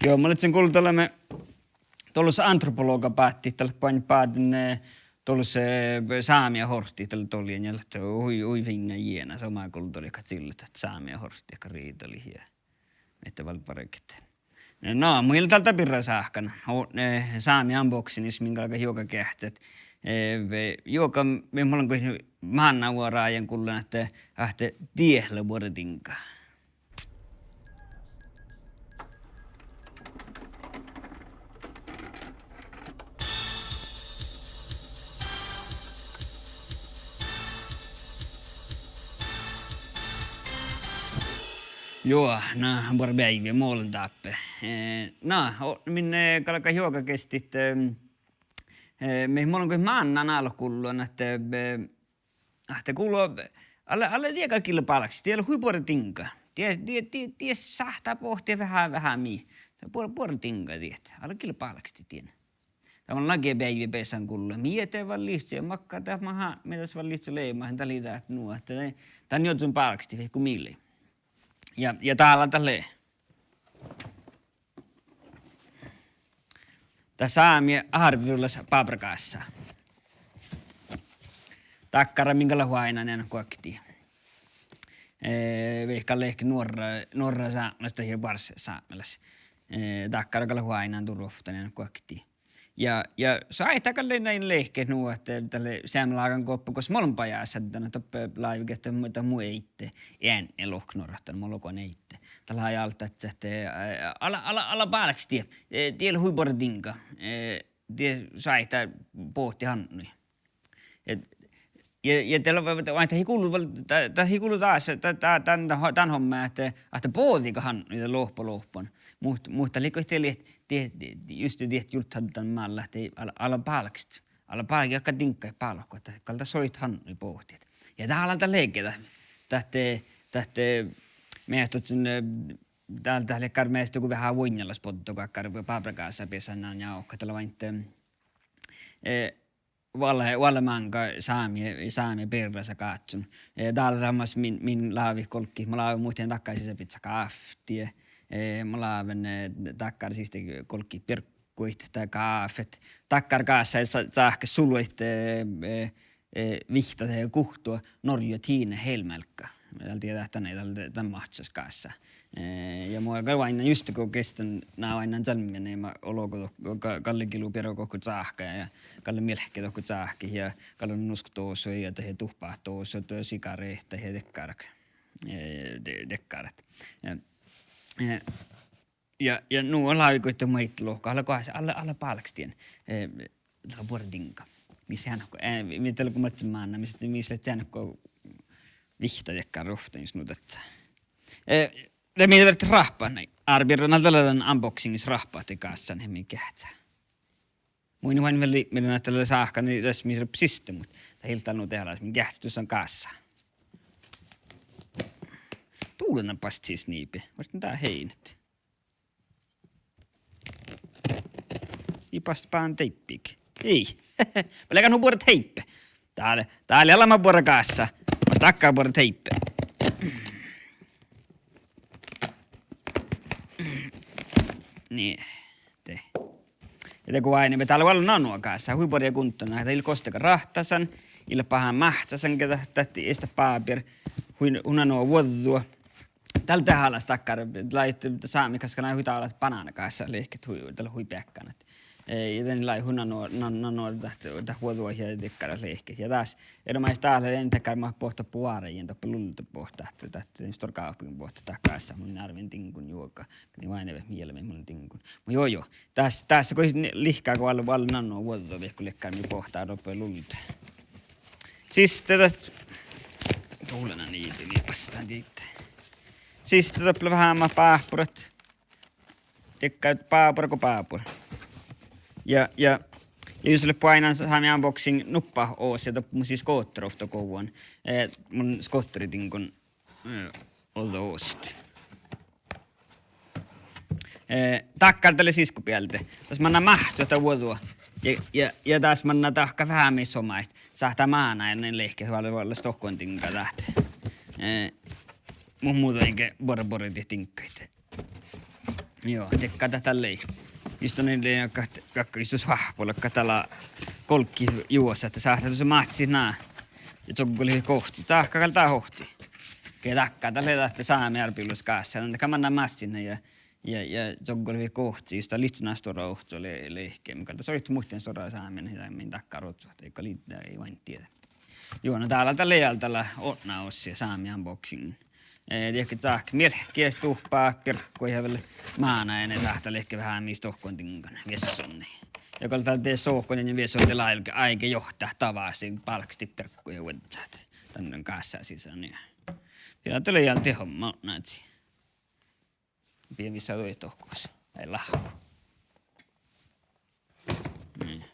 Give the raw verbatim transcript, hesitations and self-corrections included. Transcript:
Juo, mun lean guldalan, dološ antropologa báttit, dat leat boađen báden, eh, dološ, eh, sámi hortit dalle dollii, ja leat hui, hui fiinna jiena, somá guldolii ka cille dat sámi hortit ka riidalit ja mihkke vel barget. No, mun ii lean dál birra sáhkan. O, eh, sámi unboxingis min galgá juoga geahččat. Eh, ve-, juoga, mii mun lean goit mánná vuorra ja gullan ahte, ahte diet lea buorre diŋga. Juo, na, buorre beaivvi, mol dáppe. Eh, na, o-, min, eh, galgá juoga gesttit, eh, eh, mii mun lean goit mánná álo gullan ahte, eh, ahte gullo, ale, ale diega gille bálkestit, die lea hui buorre diŋga. Die, die, die, die sáhttá bohtet veahá, veahá mii. Buor-, buorre diŋga diet. Ale gille bálkestit dien. Dat mun lean ge beaivvi beassan gullan. Mii de vallii ja makkár dat maha, mii das vallii leimahit, dat lei dat nu ahte, dat njuozun bálkestit vehku mii lei. Ja, ja dál dat lea. Dat sámi árvvi lea pábrákássa. Dakkár min galgá oaidnán eanu guokte. Eh, vaikko lea nuorra, nuorra sápmelaš ja boares sápmelaš. Eh, dakkár galgá oaidnán duru ovtta eanu guokte. Ja, ja soaitá gal lea dain lehket nu ahte dat lea seammalágan oppe gos mun lean bajás, ahte dat doppe lávii ahte mu, dat mu eidde, ean, ean lohkat nu ahte mun lean eidde. Dat lea alde ahte, eh, ala, ala, ala bálkestit, eh, die lea hui buorre diŋga, eh, die soaitá bohtet hannui. Ja, ja, ja dat lea, dat ii gulu vel, dat, dat ii gulu das, dat, dat, dan, dan homma ahte, ahte bođii go hannui dat lohpa lohpan. Muhto, muhto lei goit die, die, die, juste diet jurddat dan málle ahte ala, ala bálkestit, ala bálkestit, ja diŋggaid bálku ahte gal dat soaitá hannui bohtet. Ja dál dat lea ge dat, dat, dat, meahtoččun, eh, dál dat lea gal measta go veahá vuoiŋŋalaš boddot, go dakkár pábrákássa beassá njuohkat, dat lea oaidnán, eh, vuolle, vuolle máŋga sámi, sámi birrasa gáččun. Eh, dál leat mas min, min lávejit golggit, mun láven muhtin dakkár sisa bidjat gávtti, eh, mun láven, eh, dakkár sisa golggit birgguid, dat gáfet, dakkár gássa sa-, sáhka suluid, eh, eh, eh, vihtta dahje guhtta Norjjá tiine helmmelgga. Dál dieđát dan, dál, dan máhcás gássa. Eh, ja mun gal oaidnán juste go gestán, na oaidnán čalmmiin, ja ma olgo dohko, ga-, galle gilu biergo dohko sáhka ja galle mielkki dohko sáhka ja galle nuskdosu ja dahje duhpáhdosu, cigarehttat ja dakkár, eh, de-, dakkár. Ja, eh, Ja, ja nu lávii goit maid lohkat, ale goas, ale, ale bálkestit dien. Eh, dat lea buorre diŋga. Mis eanet go, eh, mii dat lea go maid mánná, mis, mis lea eanet go vihtta dakkár ruovtta, mis nu dasa. Eh, de mii fertet rahpat, na, árbearrán dal lea dan unboxingis rahpat de gássan, mii geahččá. Muitte oaidnit vel, mii dat lea sáhka, na, das mis lea siste, muhto dat ii leat nu dehálaš, mii geahččá dušše gássa. Dulana basttá sniibe, muhto dat heinat. Ii bastá báhán teippiid. Ii. Vel leago nu buorre teippi. Dál, dál lea almma buorre gássa. Mas dakkár buorre teippi. Nii. De. Ja de go oaidnime, dál lea vuolle nano gássa, hui buorre guntton, dat ii leat gostegan ráhttasan, ii leat báhán máhccasan ge dat, dat eastá báber, hui, hui nano vuođđu. Dál dehálaš dakkár, lávejit sámi gaskkas hui dálat banánagássa lehket hui, dál hui beakkanat. Eh, ja dan lávejit hui nano, na-, nano dat, dat vuođđu ja dakkár lehket. Ja das, erenoamážit dál lea dakkár mat bohtet buorain doppe lulde bohtet, dat, dat, dat stor gávpogin bohtet dat gássa, mun árven diŋgon juoga. Mii oaidnime mielas mun diŋgon. Mu juo, juo. Das, das go lihkká go vuolle, vuolle nano vuođđu vehku leakkár mii bohttá doppe lulde. Siste dat, dulana niibi, mii bastán diit. Siste doppe veahá báhpurat. Dakkár bábura go bábur. Ja, ja, ja jus leat boaidnán sámi unboxing nuppát oassá, doppe mun sis skohter ovtta gohčoduvvon. Eh, mun skohteridiŋgon, eh, ođđa oastit. Eh, dakkár dat lea siskkobealde. Das manná máhccat dat vuođđu. Ja, ja, ja das manná dahkat veahá mis somá, sáhttá mánáin lehket vuolle, vuolle stohkondiŋga dat. Eh, mu-, muhto ii ge buorre, buorre diŋggaid. Juo, diekka dat lei. Jus don lei, galggai jus oahppolat, galggai dá golggit juosa ahte sáhtát dusa mátsit ná. Ja čoggolit gohcci, sáhka gal dát ohcci. Ge dakka dat lea ahte sámi árbevirolaš gássá, dan gal manná mátsit ná ja, ja, ja čoggolit gohcci, jus dat livččii ná stuorra ohcci lei, lei ge, gal dat soittii muhtin stuorra sámi, ja min dakka ruohccuhat, gal lei, ii oaidnit dieđe. Juo, no dál dat lei, dál dat lea otná ossii sámi unboxing. Eh, diehkit sáhka mielkki duhpá birkui ja vel mánáide sáhttá leahkit veahá mis dohkkodiŋggain viessonin. Ja gal dat de sohkoniin viessonin de lávejit áigge johtit davásii bálkestit birkui ja vuodjit dan gássá sisa nie. Ja dat lea dál homma otná. Bivissa duođai dohko, ai láhpu. Mii.